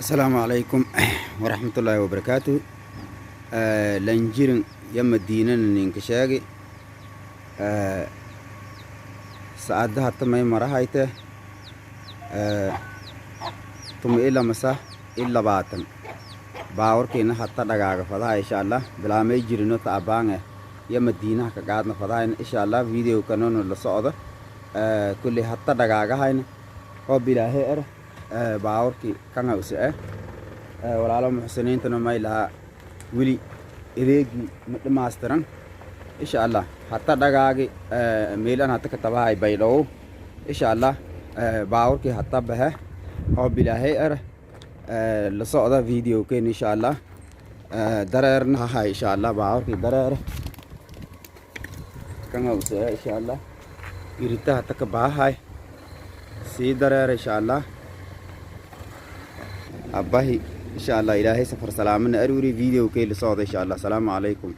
Asalaamu calaykum waraxmatullaahi wabarakaatu. Lanjirin ya Madiinana ninka sheegi. Saacada hata may marahayte 11:20. Baawarkiina hata dhagaaga fadaha, insha Allah. Bilaamay jirino ta'abaange ya Madiinaha ka qaadna fadahayna, insha Allah. Video kanoona la socdo kulli hata dhagaagahayna oo bilaahe er baawarkii kanga use eh. Walaalo muxsiniintana may lahaa, weli adeegii ma dhammaystiran, insha Allah. Hata dhagaagi meelan hata ka tabahay Baydhabo, insha Allah. Baawarkii hata bahe oo bilaahay er. La socda video keen, insha Allah. Dareerna hahay, insha Allah. Baawarkii dareere kanga use, insha Allah. Irita hata ka bahay sii dareere, insha Allah. Abbahi, insha Allah. Ilaahay safar salaamana aruuri. Video kee la socda, insha Allah. Asalaamu calaykum.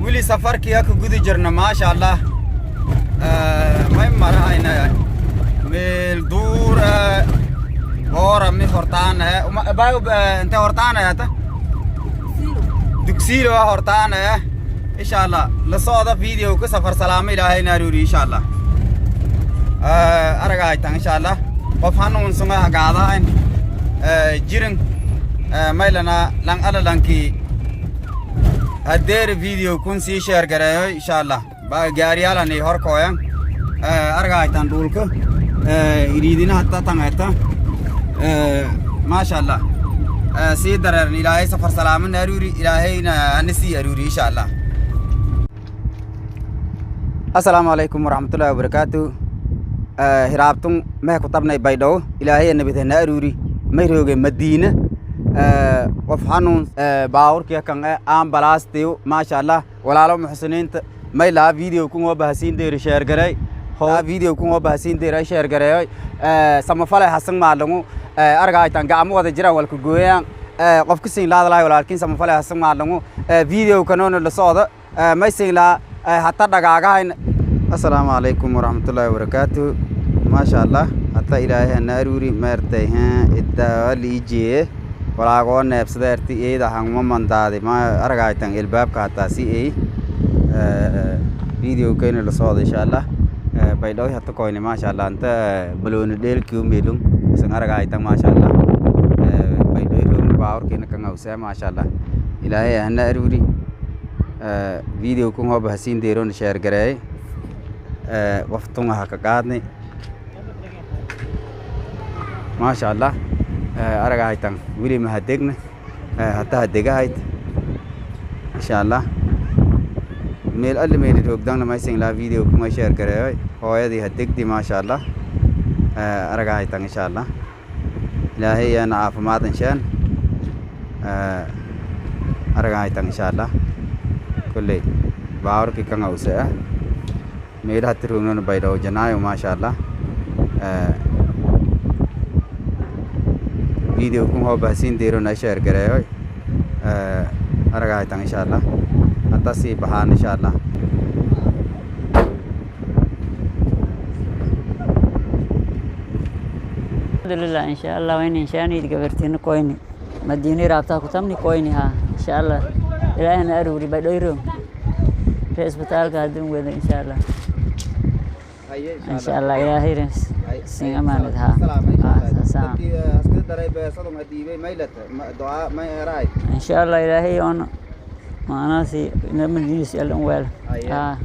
Weli safarkii ka guda jirna, maasha Allah. May marahayna meel duur boora mi hortaan inte hortaan hata Dugsiilo hortaan, insha Allah. La socda video ka. Safar salaamo Ilaahayna aruuri, insha Allah. Aragaytan, insha Allah. Qof hanuunsunga hagaadahayn jirin maylana lang ala lankii hadeer video kun sii share gareeyo, insha Allah. Gaariyaalani horkooyan argaytan dhulka iriidina hatta tangeta, maasha Allah. Sii dareeran. Ilaahay safar salaamana aruuri, Ilaahayna ana sii aruuri, insha Allah. Assalaamu calaykum waraxmatullaahi wabarakaatu. Hiraabtun mehe ku tabnay Baydhabo. Ilaahay nabadhena aruuri. May rooge Madiina. Qof xanuun baawurkiya kan ambulance-tiyo, maasha Allah. Walaalo muxsiniinta may laha, video kun oo bahasiin deeri share garay ho, video kun oo bahasiin deeri share garay. Samafalay Hasan Maalangu argaytan gacmo wada jira walka gooyaan. Qofka siin laadalahay walaalkiin Samafalay Hasan Maalangu video kanoona la socda. May siin laa hata dhagaagahayn. Assalaamu calaykum waraxmatullaahi wabarakaatu. Maasha Allah, hata Ilaahay hana aruuri. Maartay iddaa liijiye walaagoo neebsada erti eeda hangma mandaadi ma aragaytan ilbaabka hataa si ey. Video kayna la socda, insha Allah. Baydhabo hata koyne, maasha Allah. Anta balooni dheelkiu meelung isan aragaytan, maasha Allah. Baydhabo roogna, baawurkiina kan awsee, maasha Allah. Ilaahay hana aruuri. Video kun hooba hasiin deeroon share gareey. Waftunga ha ka qaadnay, maasha Allah. Aragahaytan weli mahadegna hata hadegahayt, insha Allah. Meel alle meeli roogdangna maysin laa, video kuma share gareeyoy. Hooyadii hadegdi, maasha Allah. Aragahaytan, insha Allah. Ilaahay yaana caafimaad insheen. Aragahaytan, insha Allah. Kolley baawurkii kan ause ah meelaha tirognona Baydhabo janaayo, maasha Allah. Video kun hooba hasiin deerona share gareeyoy. Aragahaytan, insha Allah. Hata sii baxaan, insha Allah. Alhamdulillah, insha Allah. Wayn inshaanid gabartiina koyni Madiini raabtaa kutamni koyni ha, insha Allah. Ilaahina aruuri. Baydhayro ree isbitaalka haddii wada, insha Allah, insha Allah. Ilaahay sin amaanad ha. Insha Allah. Ilaahay on maanaasi namadiis allan weel ha.